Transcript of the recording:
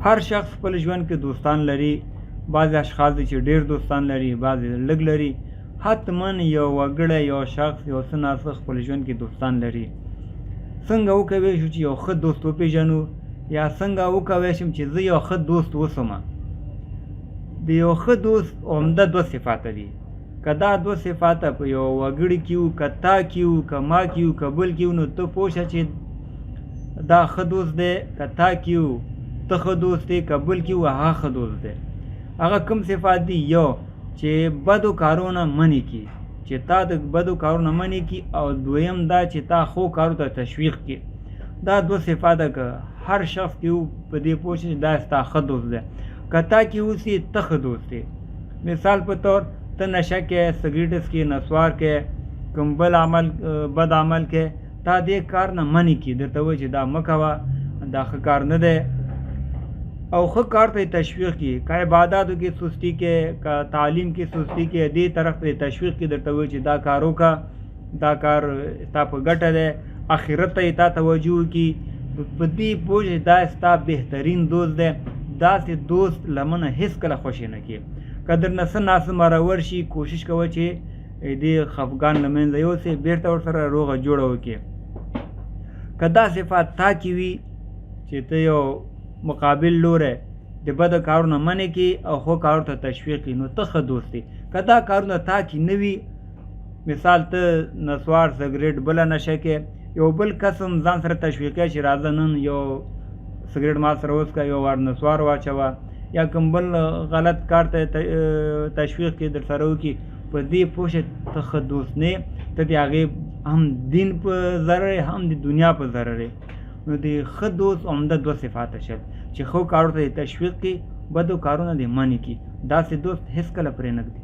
هر شخص خپل ژوند کې دوستان لري. بعضې اشخاص دي چې ډېر دوستان لري، بعضې لږ لري. حتما یو وګړی، یو شخص، یو څه ناڅه خپل ژوند کې دوستان لري. څنګه وکوی شو چې یو ښه دوست وپېژنو، یا څنګه وکوی شم چې زه یو ښه دوست وسم؟ د یو ښه دوست عمده دوه صفاته دي. که دا دوه صفاته په یو وګړي کې وو، که تا کې وو، که ما کې وو، که بل کې وو، نو ته پوه شه چې دا ښه دوست دی. که تا کې وو، ته ښه دوست یې، که بل کې وو، هغه ښه دوست دی. هغه کوم صفات دي؟ یو چې بدو کارونه منې کی، چې تا د بدو کارونه منې کی، او دویم دا چې تا ښو کارو ته تشویق کی. دا دوه صفاته که هر شخص کې وو، په دې پوه شه چې دا ستا ښه دوست دی. که تا کې اوسي، ته ښه دوست یې. مثال په طور ته نشه کې، سګریټ څکې، نسوار کې، کوم بل عمل، بد عمل کې، تا دې کار نه منې کی، درته وایي چې دا مه کوه، دا ښه کار نه دی، او ښه کار ته تشویق کی. که عباداتو کې سستی کې، که تعلیم کې سستی کې، دې طرف ته تشویق کی، درته وایي چې دا کار وکړه، دا کار ستا په ګټه دی، اخرت ته یې تا توجه کی. په دې پوه شه دا ستا بهترین دوست دی. داسې دوست لمنه هېڅکله خوشې نه کړي. که درنه څه ناڅه مرور شي، کوشش کوه چې دې خفګان له منځه یوسې، بېرته ورسره روغه جوړه وکړې. که دا صفات تا کې وي چې ته یو مقابل لوری د بدو کارونه منع کړي او ښو کارو ته تشویق کړي، نو ته ښه دوست یې. که دا کارونه تا کې نه وي، مثال ته نسوار، سګریټ، بله نشه کې، یو بل کس هم ځان سره تشویقوي چې راځه نن یو سګریټ ما سره وڅکه، یو وار نسوار واچوه، یا کوم بل غلط کار ته تشویق کړي، در سره وکړي، په دې پوه شه ته ښه دوست نه یې. ته د هغې هم دین په ضرر یې، هم د دنیا په ضرر یې. نو د ښه دوست عمده دوه صفاته شل چې ښو کارو ته یې تشویق کړي، بدو کارونه دې منع کړي. داسې دوست هېڅکله پرې نه ږدي.